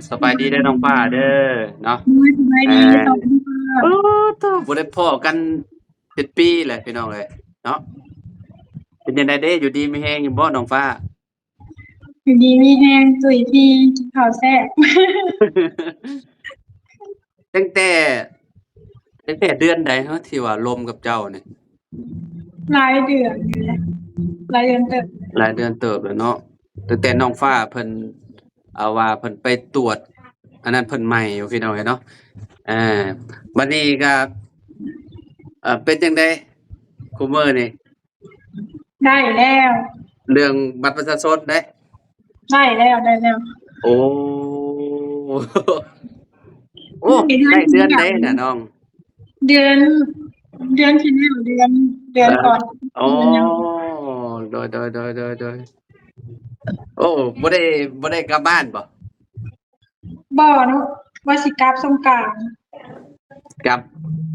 ສະບາຍດີເດີນ້ອງຟ້າເດີເນາະ. ໂດຍ ສະບາຍດີ ອ່າ ສະບາຍດີຄ່ະ. ໂອ້ໂຕ ບໍ່ໄດ້ພໍ້ກັນເປັນປີແຫຼະພີ່ນ້ອງເອີຍເນາະ. ເປັນຈັ່ງໃດເດ ຢູ່ດີມີແຮງຢູ່ບໍ່ນ້ອງຟ້າ? ຢູ່ດີມີແຮງ ຕຸ້ຍທີ່ ກິນເຂົ້າແຊບ. ຕັ້ງແຕ່ ຕັ້ງແຕ່ເດືອນໃດເນາະ ທີ່ວ່າລົມກັບເຈົ້ານີ້? ຫຼາຍເດືອນຢູ່ເດ ຫຼາຍເດືອນເຕີບ ຫຼາຍເດືອນເຕີບແລ້ວເນາະ. ຕັ້ງແຕ່ນ້ອງຟ້າເພິ່ນ ເອົາວ່າເພິ່ນໄປຕວດ ອັນນັ້ນເພິ່ນໃໝ່ຢູ່ພີ່ນ້ອງເອີຍເນາະ. ເອີ ບັດນີ້ກໍ ເອີ ເປັນຈັ່ງໃດຄູ່ມື້ນີ້? ໄດ້ແລ້ວ ເລື່ອງບັດປະຊາຊົນເດ້? ໄດ້ແລ້ວ ໄດ້ແລ້ວ. ໂອ້ ໂອ້ ໄດ້ເດືອນໃດນະນ້ອງ? ເດືອນ ເດືອນທີ່ແລ້ວ ເດືອນ ເດືອນກ່ອນ. ເອີ ໂອ້ ໂດຍໆໆໆໆ. ໂອ້ ບໍ່ໄດ້ ບໍ່ໄດ້ກັບບ້ານບໍ່? ບໍ່ເນາະ ວ່າຊິກັບສົງການ. ກັບ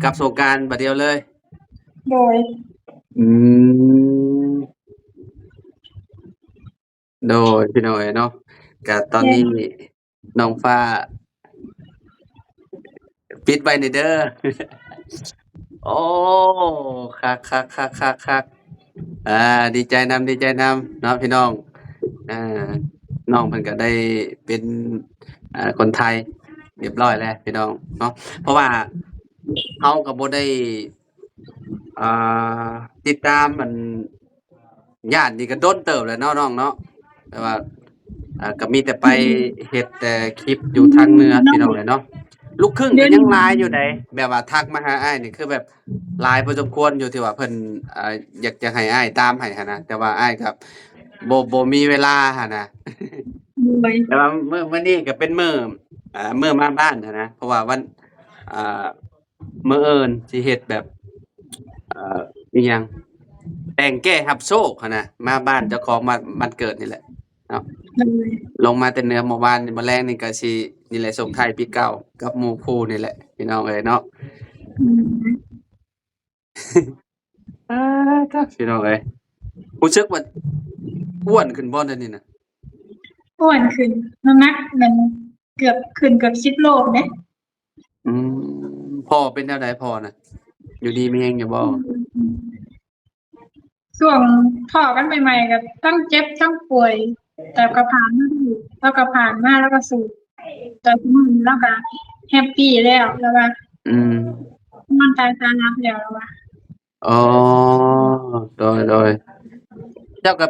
ກັບສົງການບາດດຽວເລີຍ? ໂດຍ. ອືມ ໂດຍ ພີ່ນ້ອງເອີຍເນາະ. ກະຕອນນີ້ ແມ່ນ ນ້ອງຟ້າ ປິດໄວ້ແດ່ເດີ. ໂອ້ ຄັກໆໆໆໆ. ອ່າ ດີໃຈນຳ ດີໃຈນຳເນາະພີ່ນ້ອງ. ອ່າ ນ້ອງເພິ່ນກໍໄດ້ເປັນ ອ່າ ຄົນໄທຮຽບຮ້ອຍແລ້ວພີ່ນ້ອງເນາະ. ເພາະວ່າເຮົາກໍບໍ່ໄດ້ ອ່າ ຕິດຕາມອັນ ຍາດນີ້ກໍດົນເຕີບແລ້ວເນາະນ້ອງເນາະ. ແຕ່ວ່າ ອ່າ ກໍມີແຕ່ໄປເຮັດແຕ່ຄລິບຢູ່ທາງເໜືອພີ່ນ້ອງເອີຍເນາະ. ລູກຄຶ່ງກໍຍັງຫຼາຍຢູ່ໃດ໋ ແບບວ່າທັກມາຫາອ້າຍນີ້ ຄືແບບຫຼາຍພໍສົມຄວນຢູ່ ທີ່ວ່າເພິ່ນ ອ່າ ຢາກຈະໃຫ້ອ້າຍຕາມໃຫ້ຫັ້ນນະ. ແຕ່ວ່າອ້າຍກໍບໍ່ ບໍ່ມີເວລາຫັ້ນນະ. ໂດຍ. ແຕ່ວ່າມື້ ມື້ນີ້ກໍເປັນມື້ ອ່າ ມື້ມາບ້ານຫັ້ນນະ ເພາະວ່າວັນ ອ່າ ມື້ອື່ນຊິເຮັດແບບ ເອີ ອີ່ຫຍັງ ແຕ່ງແກ້ຮັບໂຊກຫັ້ນນະ ມາບ້ານເຈົ້າຂອງ ບ້ານ ບ້ານເກີດນີ້ແຫຼະເນາະ. ໂດຍ. ລົງມາແຕ່ເໜືອມື້ວານນີ້ ມື້ແລງນີ້ກໍຊິ ນີ້ແຫຼະ ສົ່ງທ້າຍປີເກົ່າກັບໝູ່ຄູ່ນີ້ແຫຼະ ພີ່ນ້ອງເອີຍເນາະ. ອືມ ອ່າ ພີ່ນ້ອງເອີຍ ຮູ້ສຶກວ່າອ້ວນຂຶ້ນບໍ່ດຽວນີ້ນະ? ອ້ວນຂຶ້ນ ນ້ຳໜັກມັນເກືອບ ຂຶ້ນເກືອບສິບໂລເດ້. ອືມ ພໍ່ເປັນແນວໃດພໍ່ນະ? ຢູ່ດີມີແຮງຢູ່ບໍ່? ອືມ ຊ່ວງພໍ້ກັນໃໝ່ໆ ກໍທັງເຈັບທັງປ່ວຍ ແຕ່ກໍຜ່ານມາໄດ້ ລາວກໍຜ່ານມາ ລາວກໍສູ້ ແຕ່ທຸກມື້ນີ້ລາວກໍແຮບປີແລ້ວ ລາວວ່າ. ອືມ ນອນຕາຍຕາຫຼັບແລ້ວ ລາວວ່າ. ອໍ ໂດຍໆ. ເຈົ້າກໍ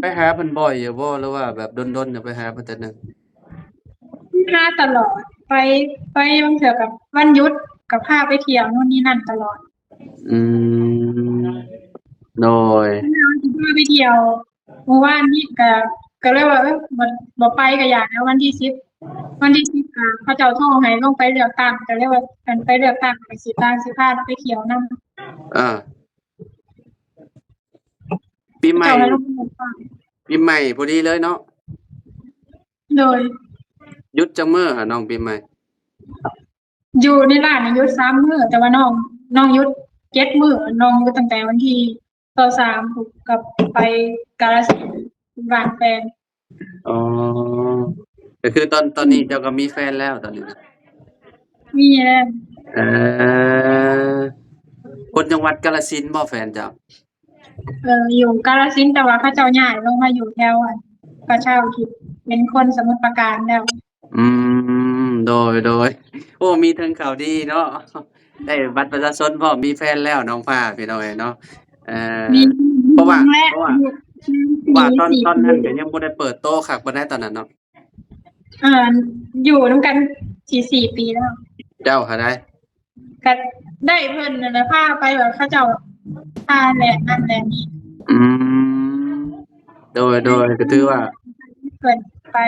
ໄປຫາເພິ່ນບ່ອຍຢູ່ບໍ່ ຫຼືວ່າແບບດົນໆ ຈະໄປຫາເພິ່ນເທື່ອໜຶ່ງ? ຫາຕະຫຼອດ ໄປ ໄປບາງເທື່ອກັບວັນຢຸດ ກໍພາໄປທ່ຽວໂນ່ນນີ້ນັ້ນຕະຫຼອດ. ອືມ ໂດຍ. ເວລາຊິພາໄປທ່ຽວ ມື້ວານນີ້ກໍ ກໍເລີຍວ່າ ເອີ ບໍ່ ບໍ່ໄປກໍຢ່າແລ້ວ ວັນທີສິບ ວັນທີສິບກໍເຂົາເຈົ້າໂທໃຫ້ລົງໄປເລືອກຕັ້ງ ກໍເລີຍວ່າ ຄັນໄປເລືອກຕັ້ງກໍຊິຕ່າງ ຊິພາໄປທ່ຽວນຳ. ເອີ ປີໃໝ່ ເຂົາເຈົ້າໃຫ້ລົງໄປເລືອກຕັ້ງ ປີໃໝ່ພໍດີເລີຍເນາະ. ໂດຍ. ຢຸດຈັກມື້ຫານ້ອງປີໃໝ່? ຢູ່ໃນຮ້ານນີ້ຢຸດສາມມື້ ແຕ່ວ່ານ້ອງ ນ້ອງຢຸດເຈັດມື້ ນ້ອງຢຸດຕັ້ງແຕ່ວັນທີຊາວສາມ ກໍໄປກາລະສິນ ບ້ານແຟນ. ອໍ ກໍຄືຕອນ ຕອນນີ້ເຈົ້າກໍມີແຟນແລ້ວຕອນນີ້ນະ? ມີແລ້ວ. ເອີ ຄົນຈັງຫວັດກາລະສິນບໍ່ແຟນເຈົ້າ? ເອີ ຢູ່ກາລະສິນ ແຕ່ວ່າເຂົາເຈົ້າຍ້າຍລົງມາຢູ່ແຖວ ອັນ ປະຊາອຸທິດ ເປັນຄົນສະໝຸດປາການແລ້ວ. ອືມ ໂດຍໆ. ໂອ້ ມີເຖິງຂ່າວດີເນາະ ໄດ້ບັດປະຊາຊົນພ້ອມ ມີແຟນແລ້ວ ນ້ອງຟ້າ ພີ່ນ້ອງເອີຍເນາະ. ເອີ ມີ ເພາະວ່າ ເພາະວ່າ ວ່າຕອນ ຕອນນັ້ນກໍຍັງບໍ່ໄດ້ເປີດໂຕຄັກປານໃດຕອນນັ້ນເນາະ. ເອີ ຢູ່ນຳກັນສີ່ ສີ່ປີແລ້ວ. ເຈົ້າຫາໃດ? ກໍໄດ້ເພິ່ນນັ້ນແຫຼະ ພາໄປ ແບບເຂົາເຈົ້າພາແລ່ນນັ້ນແລ່ນນີ້. ອືມ ໂດຍໆ. ກໍຖືວ່າເພິ່ນໄປ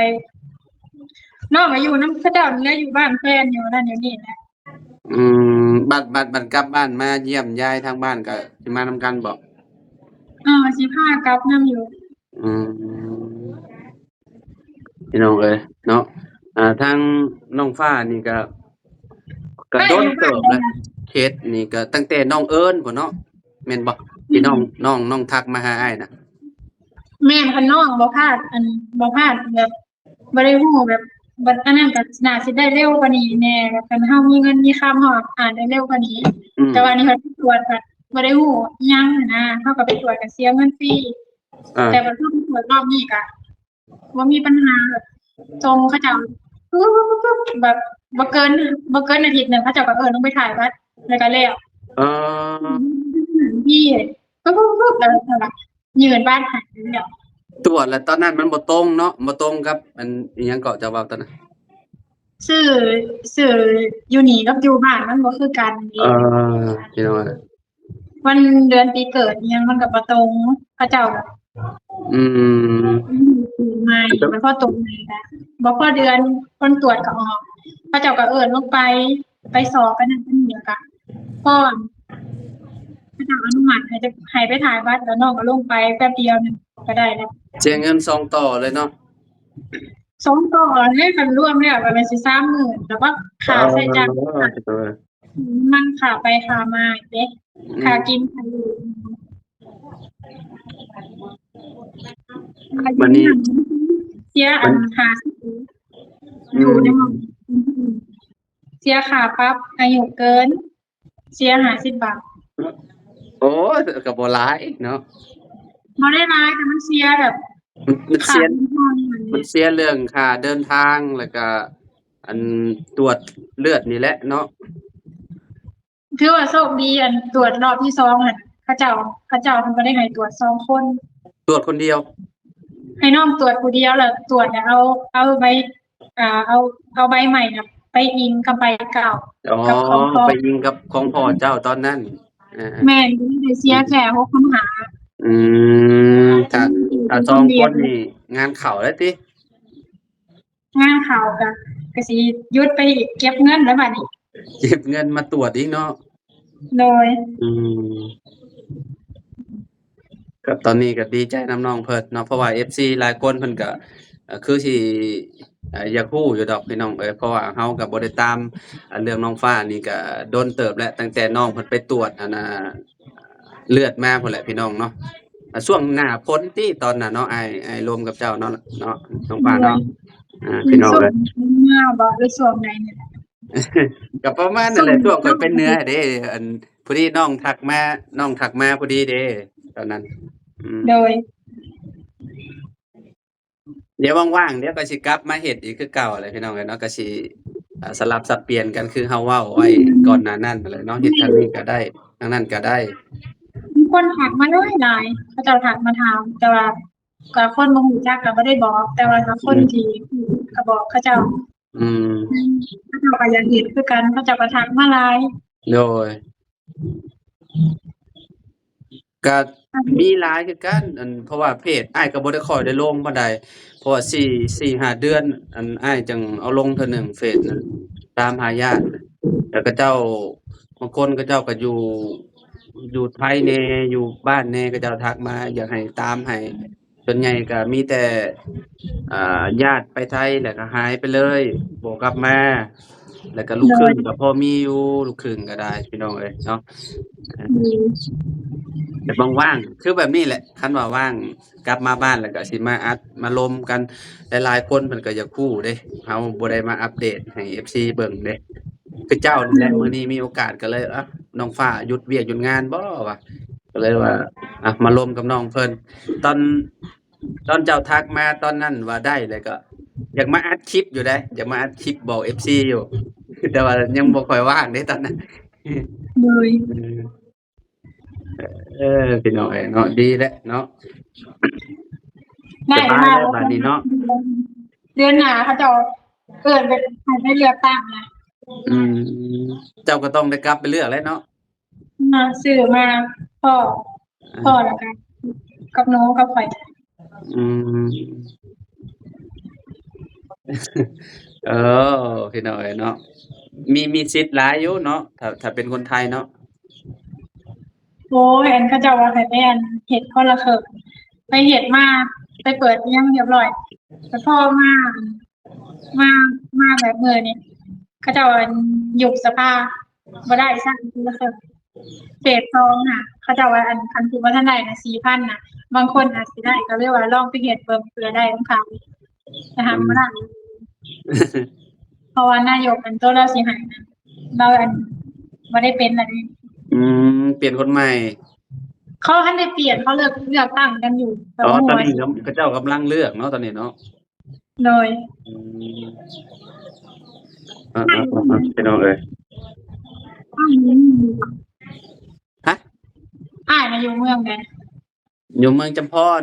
ນ້ອງກໍຢູ່ນຳເຂົາເຈົ້ານີ້ແຫຼະ ຢູ່ບ້ານແຟນ ຢູ່ນັ້ນຢູ່ນີ້ແຫຼະ. ອືມ ບັດ ບັດ ບັດກັບບ້ານມາຢ້ຽມຢາຍທາງບ້ານກໍຊິມານຳກັນບໍ? ເອີ ຊິພາກັບນຳຢູ່. ອືມ ພີ່ນ້ອງເອີຍເນາະ. ອ່າ ທາງນ້ອງຟ້ານີ້ກໍ ກໍດົນເຕີບແລ້ວ ເຂດນີ້ກໍຕັ້ງແຕ່ນ້ອງເອີ້ນພຸ້ນເນາະ ແມ່ນບໍ່? ທີ່ນ້ອງ ອືມ ນ້ອງ ນ້ອງທັກມາຫາອ້າຍນະ. ແມ່ນ ຄັນນ້ອງບໍ່ພາດ ອັນ ບໍ່ພາດແບບ ບໍ່ໄດ້ຮູ້ແບບ ບັດອັນນັ້ນກໍໜ້າຊິໄດ້ເລັວກວ່ານີ້ແດ່ ຄັນເຮົາມີເງິນມີຄຳ ເຮົາອາດໄດ້ເລັວກວ່ານີ້. ອືມ ແຕ່ວ່ານີ້ເຮົາໄປກວດກໍບໍ່ໄດ້ຮູ້ອີ່ຫຍັງຫັ້ນນະ ເຮົາກໍໄປກວດກໍເສຍເງິນຟຣີ. ອ່າ ແຕ່ວ່າເຮົາໄປກວດຮອບນີ້ກໍບໍ່ມີບັນຫາ ແບບສົ່ງເຂົາເຈົ້າ ແບບບໍ່ເກີນ ບໍ່ເກີນອາທິດໜຶ່ງ ເຂົາເຈົ້າກໍເອີ້ນລົງໄປຖ່າຍບັດ ແລ້ວກໍແລ້ວ. ເອີ ທີ່ ປຶບໆ ແລ້ວກໍ ຍື່ນບາດໃຫ້ແລ້ວ. ຕວດແລ້ວຕອນນັ້ນມັນບໍ່ຕົງເນາະ ບໍ່ຕົງກັບອັນ ອີ່ຫຍັງເກາະ ເຈົ້າເວົ້າຕອນນັ້ນ ຊື່ ຊື່ຢູ່ນີ້ກັບຢູ່ບ້ານມັນບໍ່ຄືກັນເດ້. ເອີ ພີ່ນ້ອງ ວັນເດືອນປີເກີດອີ່ຫຍັງມັນກໍບໍ່ຕົງ ເຂົາເຈົ້າ ອືມ ໃໝ່ ແລ້ວພໍຕົງໃໝ່ກໍບໍ່ພໍເດືອນ ຜົນຕວດກໍອອກ ເຂົາເຈົ້າກໍເອີ້ນລົງໄປ ໄປສອບ ໄປນັ້ນໄປນີ້ ແລ້ວກໍພໍ ເຂົາເຈົ້າອະນຸມັດໃຫ້ ໃຫ້ໄປຖ່າຍບັດ ແລ້ວນ້ອງກໍລົງໄປແປັບດຽວໜຶ່ງກໍໄດ້ແລ້ວ. ເສຍເງິນສອງຕໍ່ເລີຍເນາະ ສອງຕໍ່ເລີຍ ຄັນລວມແລ້ວກໍແມ່ນຊິສາມໝື່ນ ແລ້ວກໍຄ່າໃຊ້ຈ່າຍ ອໍ ມັນຄ່າໄປຄ່າມາເດ້ ອືມ ຄ່າກິນຄ່າຢູ່ ບາດນີ້ ເສຍອັນ ມັນ ຫ້າສິບ ອືມ ຢູ່ໃນຫ້ອງ ເສຍຄ່າປັບອາຍຸເກີນ ເສຍຫ້າສິບບາດ. ໂອ້ຍ ກໍບໍ່ຫຼາຍເນາະ ບໍ່ໄດ້ຫຼາຍ ແຕ່ມັນເສຍແບບ ມັນ ມັນເສຍ ຄ່າເດີນທາງ ມັນເສຍເລື່ອງຄ່າເດີນທາງ ແລ້ວກໍອັນຕວດເລືອດນີ້ແຫຼະເນາະ. ຖືວ່າໂຊກດີ ອັນຕວດຮອບທີສອງຫັ້ນ ເຂົາເຈົ້າ ເຂົາເຈົ້າເພິ່ນບໍ່ໄດ້ໃຫ້ຕວດສອງຄົນ ຕວດຄົນດຽວ ໃຫ້ນ້ອງຕວດຜູ້ດຽວ ແລ້ວຕວດແລ້ວເອົາ ເອົາໃບ ອ່າ ເອົາ ເອົາໃບໃໝ່ນະໄປອີງກັບໃບເກົ່າ. ອໍ ກັບຂອງພໍ່ ໄປອີງກັບຂອງພໍ່ເຈົ້າຕອນນັ້ນ. ເອີ ແມ່ນ ໄດ້ເສຍແຄ່ຫົກພັນຫ້າ. ອືມ ຖ້າ ຖ້າສອງຄົນນີ້ງານເຂົ້າແລ້ວຕິ? ງານເຂົ້າກໍ ກໍຊິຢຸດໄປເກັບເງິນແລ້ວບາດນີ້ ເກັບເງິນມາຕວດອີກເນາະ. ໂດຍ ອືມ ກໍຕອນນີ້ກໍດີໃຈນຳນ້ອງເພິ່ນເນາະ ເພາະວ່າເອັຟຊີຫຼາຍຄົນເພິ່ນກໍ ເອີ ຄືຊິ ເອີ ຢາກຮູ້ຢູ່ດອກພີ່ນ້ອງເອີຍ ເພາະວ່າເຮົາກໍບໍ່ໄດ້ຕາມ ເລື່ອງນ້ອງຟ້ານີ້ກໍດົນເຕີບແລ້ວ ຕັ້ງແຕ່ນ້ອງເພິ່ນໄປຕວດອັນນ່າ ເລືອດມາພຸ້ນແຫຼະພີ່ນ້ອງເນາະ. ອ່າ ຊ່ວງໜ້າຝົນຕິຕອນນັ້ນເນາະ ອ້າຍ ອ້າຍລົມກັບເຈົ້າເນາະ ເນາະ ນ້ອງຟ້າເນາະ. ໂດຍ ອ່າ ພີ່ນ້ອອງເອີຍ ຊ່ວງໜ້າຝົນມາບໍ່ ຫຼືຊ່ວງໃດນີ້? ກໍປະມານນັ້ນແຫຼະ ຊ່ວງຂ້ອຍໄປເໜືອເດ້ ອັນ ພໍດີນ້ອງທັກມາ ນ້ອງທັກມາພໍດີເດ້ຕອນນັ້ນ. ອືມ ໂດຍ ດຽວວ່າງໆ ດຽວກໍຊິກັບມາເຮັດອີກຄືເກົ່າແຫຼະພີ່ນ້ອງເອີຍເນາະ ກໍຊິ ອ່າ ສະຫຼັບສັບປ່ຽນກັນຄືເຮົາເວົ້າໄວ້ ອືມ ກ່ອນໜ້ານັ້ນຫັ້ນແຫຼະເນາະ ເຮັດທາງນີ້ກໍໄດ້ ທາງນັ້ນກໍໄດ້. ມີຄົນທັກມາຫຼາຍໆ ເຂົາເຈົ້າທັກມາຖາມ ແຕ່ວ່າກໍຄົນບໍ່ຮູ້ຈັກກໍບໍ່ໄດ້ບອກ ແຕ່ວ່າຖ້າຄົນ ອືມ ທີ່ຮູ້ກໍບອກເຂົາເຈົ້າ. ອືມ ເຂົາເຈົ້າກໍຢາກເຮັດຄືກັນ ເຂົາເຈົ້າກໍທັກມາຫຼາຍ. ໂດຍ ກະມີຫຼາຍຄືກັນ ອັນ ເພາະວ່າເຟສອ້າຍກໍບໍ່ໄດ້ຄ່ອຍໄດ້ລົງປານໃດ ເພາະວ່າສີ່ ສີ່ຫ້າເດືອນ ອັນ ອ້າຍຈັ່ງເອົາລົງເທື່ອໜຶ່ງເຟສນະ ຕາມຫາຍາດ ແລ້ວເຂົາເຈົ້າ ບາງຄົນເຂົາເຈົ້າກໍຢູ່ ຢູ່ໄທແດ່ ຢູ່ບ້ານແດ່ ເຂົາເຈົ້າທັກມາຢາກໃຫ້ຕາມໃຫ້. ສ່ວນໃຫຍ່ກໍມີແຕ່ ອ່າ ຍາດໄປໄທແລ້ວກໍຫາຍໄປເລີຍ ບໍ່ກັບມາ ແລ້ວກໍລູກຄຶ່ງ ໂດຍ ກໍພໍມີຢູ່ ລູກຄຶ່ງກໍໄດ້ພີ່ນ້ອງເອີຍເນາະ. ອືມ ແຕ່ວ່າງໆ ຄືແບບນີ້ແຫຼະ ຄັນວ່າວ່າງກັບມາບ້ານແລ້ວກໍຊິມາອັດມາລົມກັນ. ຫຼາຍໆຄົນເພິ່ນກໍຢາກຮູ້ເດ້ ເຮົາບໍ່ໄດ້ມາອັບເດດໃຫ້ເອັຟຊີເບິ່ງເດ້ ຄືເຈົ້ານີ້ແຫຼະ. ອືມ ມື້ນີ້ມີໂອກາດກໍເລີຍ ເອົ້າ ນ້ອງຟ້າຢຸດວຽກຢຸດງານບໍ່ວະ ກໍເລີຍວ່າ ອ່ະ ມາລົມກັບນ້ອງເພິ່ນ. ຕອນ ຕອນເຈົ້າທັກມາຕອນນັ້ນວ່າໄດ້ ແລ້ວກໍຢາກມາອັດຄລິບຢູ່ເດ້ ຢາກມາອັດຄລິບບອກເອັຟຊີຢູ່ ແຕ່ວ່າຍັງບໍ່ຄ່ອຍວ່າງເດ້ຕອນນັ້ນ. ໂດຍ ເອີ ເອີ ພີ່ນ້ອງເອີຍເນາະ ດີແຫຼະເນາະ ໄດ້ ສະບາຍແລ້ວ ແລ້ວ ບາດນີ້ເນາະ ເດືອນໜ້າເຂົາເຈົ້າເອີ້ນໄປ ໃຫ້ໄປເລືອກຕັ້ງນະ. ອືມ ເຈົ້າກໍຕ້ອງໄດ້ກັບໄປເລືອກແລ້ວເນາະ. ມາຊື້ມາພໍ້ ພໍ້ແລ້ວກໍກັບໜູກັບຂ້ອຍ. ອືມ ເອີ ພີ່ນ້ອງເອີຍເນາະ ມີ ມີສິດຫຼາຍຢູ່ເນາະ ຖ້າ ຖ້າເປັນຄົນໄທເນາະ. ໂອ້ຍ ອັນເຂົາເຈົ້າວ່າໃຫ້ໄປອັນເຮັດຄົນລະເຄິ່ງ ໄປເຮັດມາ ໄປເປີດອີ່ຫຍັງຮຽບຮ້ອຍ ແຕ່ພໍມາ ມາ ມາແບບມື້ນີ້ ເຂົາເຈົ້າ ອັນ ຍຸບສະພາບໍ່ໄດ້ຊ້ຳ ເຟສສອງນະ ເຂົາເຈົ້າວ່າ ອັນ ຄັນຜູ້ບໍ່ທັນໄດ້ນະ ສີ່ພັນນະ ບາງຄົນອາດຊິໄດ້ ກໍເລີຍວ່າລອງໄປເຮັດເບິ່ງເພື່ອໄດ້ນຳເຂົາ ແຕ່ຫາກ ອືມ ບໍ່ໄດ້. ເພາະວ່ານາຍົກອັນໂຕລາວຊິໃຫ້ນະ ລາວອັນບໍ່ໄດ້ເປັນລະເດ້. ອືມ ປ່ຽນຄົນໃໝ່. ເຂົາບໍ່ທັນໄດ້ປ່ຽນ ເຂົາເລືອກ ເລືອກຕັ້ງກັນຢູ່. ອໍ ຕອນນີ້ເຂົາເຈົ້າກຳລັງເລືອກເນາະ ຕອນນີ້ເນາະ. ໂດຍ. ອືມ ເອີໆໆ ພີ່ນ້ອງເອີຍ. ອ້າຍນະຢູ່ເມືອງໃດ? ຢູ່ເມືອງຈຳພອນ.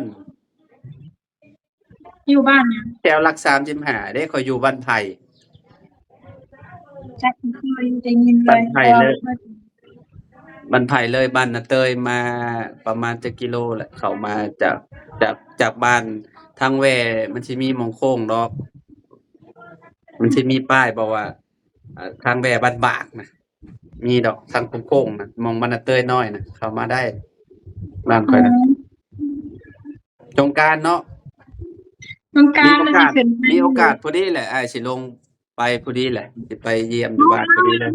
ຢູ່ບ້ານຫຍັງ? ແຖວຫຼັກສາມສິບຫ້າເດ້ ຂ້ອຍຢູ່ບ້ານໄຜ່. ຈັກ ບໍ່ເຄີຍໄດ້ຍິນເລີຍ. ບ້ານໄຜ່ເລີຍ ບ້ານໄຜ່ເລີຍ ບ້ານນາເຕີຍມາປະມານຈັກກິໂລແຫຼະ? ເຂົ້າມາຈາກ ຈາກ ຈາກບ້ານທາງແວ່ ມັນຊິມີໝ່ອງໂຄ້ງດອກ ມັນຊິມີປ້າຍບອກວ່າ ເອີ ທາງແວ່ບ້ານບາກນະ. ມີດອກ ທາງໂຄ້ງໆນະ ໝ່ອງບ້ານນາເຕີຍນ້ອຍນະ ເຂົ້າມາໄດ້ ບ້ານຂ້ອຍນະ. ອືມ ສົງການເນາະ ສົງການ ມີໂອກາດ ມີໂອກາດພໍດີແຫຼະ ອ້າຍຊິລົງໄປພໍດີແຫຼະ ຊິໄປຢ້ຽມຢູ່ບ້ານພໍດີເລີຍ.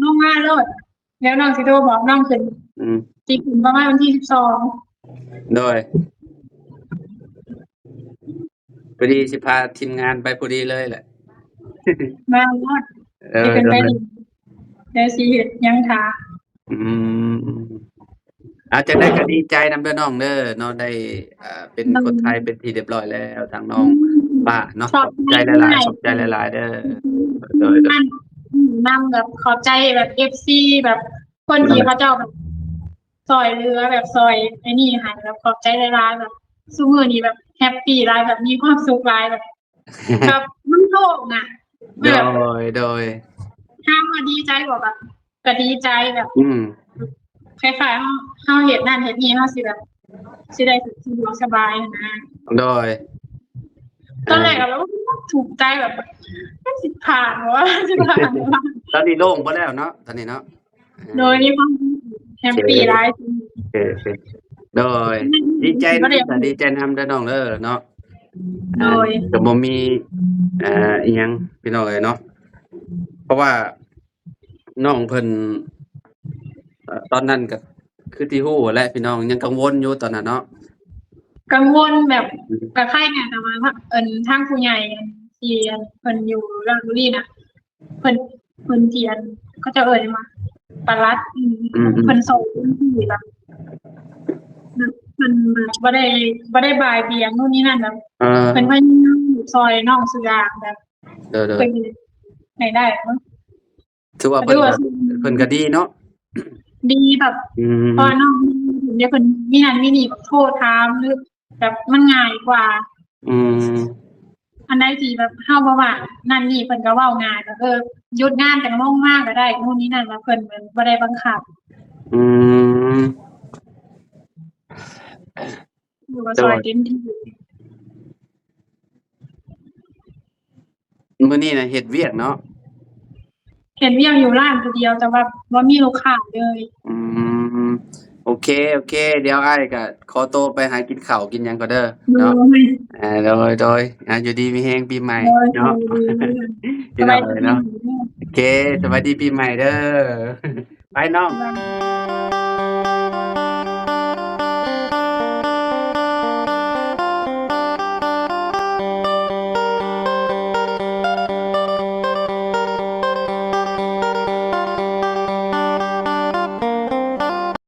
ລົງມາໂລດ ແລ້ວນ້ອງຊິໂທບອກນ້ອງຂຶ້ນ. ອືມ ຊິຂຶ້ນປະມານວັນທີສິບສອງ. ໂດຍ. ພໍດີຊິພາທີມງານໄປພໍດີເລີຍແຫຼະ. ມາໂລດ. ເອີ ຊິຂຶ້ນໄປ ໂດຍ ເດີ ຊິເຮັດຫຍັງຖ້າ. ອືມ ອາ ຈັ່ງໃດກໍດີໃຈນຳເດີນ້ອງເດີເນາະ ໄດ້ ເປັນຄົນໄທເປັນທີ່ຮຽບຮ້ອຍແລ້ວ ທາງນ້ອງ ອືມ ປ້າເນາະ. ຂອບໃຈຫຼາຍໆ ຂອບໃຈຫຼາຍໆເດີ. ໂດຍໆ ນຳແບບຂອບໃຈແບບເອັຟຊີ ແບບຄົນທີ່ເຂົາເຈົ້າແບບ ຊ່ອຍເຫຼືອ ແບບຊ່ອຍໄອ້ນີ້ໃຫ້ ແບບຂອບໃຈຫຼາຍໆ ແບບຊຸມື້ນີ້ແບບແຮບປີຫຼາຍ ແບບມີຄວາມສຸກຫຼາຍ ແບບ ແບບມັນໂລ່ງອະ. ແບບ ໂດຍ ໂດຍ. ຖາມວ່າດີໃຈບໍ່? ແບບກໍດີໃຈ ແບບ ອືມ ຄ້າຍໆ ເຮົາ ເຮົາເຮັດນັ້ນເຮັດນີ້ ເຮົາຊິແບບ ຊິໄດ້ສະດວກສະບາຍຫັ້ນນະ. ໂດຍ. ຕອນແລກກໍແບບ ໂອ້ຍ ທຸກໃຈ ແບບ ມັນຊິຜ່ານບໍ່ວະ ຊິຜ່ານບໍ່ວະ. ຕອນນີ້ໂລ່ງເບິດແລ້ວເນາະ ຕອນນີ້ເນາະ. ໂດຍ ມີຄວາມແຮບປີຫຼາຍ. ໂອເຄ ໂອເຄ ໂດຍ ດີໃຈນຳ ດີໃຈນຳເດີນ້ອງເດີເນາະ. ໂດຍ. ກໍບໍ່ມີ ເອີ ອີ່ຫຍັງພີ່ນ້ອງເອີຍເນາະ ເພາະວ່ານ້ອງເພິ່ນ ເອີ ຕອນນັ້ນກໍຄືທີ່ຮູ້ແຫຼະພີ່ນ້ອງ ຍັງກັງວົນຢູ່ຕອນນັ້ນເນາະ. ກັງວົນແບບ ອືມ ກໍໄຄແດ່ ແຕ່ວ່າ ເອີ້ນ ທາງຜູ້ໃຫຍ່ ອັນ ທີ່ ອັນ ເພິ່ນຢູ່ລາດບຸລີນະ ເພິ່ນ ເພິ່ນທີ່ ອັນ ເຂົາເຈົ້າເອີ້ນຫຍັງວະ ປະຫຼັດ ອືມ ອືມ ເພິ່ນຊ່ອຍເປັນທີ່ແບບ ແບບເພິ່ນແບບບໍ່ໄດ້ ບໍ່ໄດ້ບ່າຍບຽງໂນ່ນນີ້ນັ້ນ ແບບ ເອີ ເພິ່ນພະຍາຍາມຊ່ອຍນ້ອງສຸດຢ່າງແບບ ໂດຍໆ ເພິ່ນໃຫ້ໄດ້ເນາະ. ຖືວ່າເພິ່ນກໍ ເພິ່ນກໍດີເນາະ ດີແບບ ອືມ ເພາະວ່ານ້ອງ ດຽວເພິ່ນມີນັ້ນມີນີ້ ແບບໂທຖາມ ຫຼືແບບມັນງ່າຍກວ່າ. ອືມ ອັນໃດທີ່ແບບເຮົາບໍ່ວ່າງນັ້ນນີ້ ເພິ່ນກໍເວົ້າງ່າຍ ແບບ ເອີ ຢຸດງານກໍລົງມາກໍໄດ້ ໂນ່ນນີ້ນັ້ນ ແລ້ວເພິ່ນບໍ່ໄດ້ບັງຄັບ. ອືມ ກໍຊ່ອຍເຕັມທີ່. ມື້ນີ້ນະເຮັດວຽກເນາະ? ເຮັດວຽກຢູ່ຮ້ານຜູ້ດຽວ ແຕ່ວ່າບໍ່ມີລູກຄ້າເລີຍ. ອືມ ໂອເຄ ໂອເຄ ດຽວອ້າຍກະຂໍໂຕໄປຫາກິນເຂົ້າກິນຫຍັງກ່ອນເດີເນາະ. ໂດຍ ອ່າ ໂດຍ ໂດຍ ອ່າ ຢູ່ດີມີແຮງປີໃໝ່ເນາະ ພີ່ນ້ອງເອີຍເນາະ. ໂອເຄ ສະບາຍດີປີໃໝ່ເດີ ໄປນ້ອງ.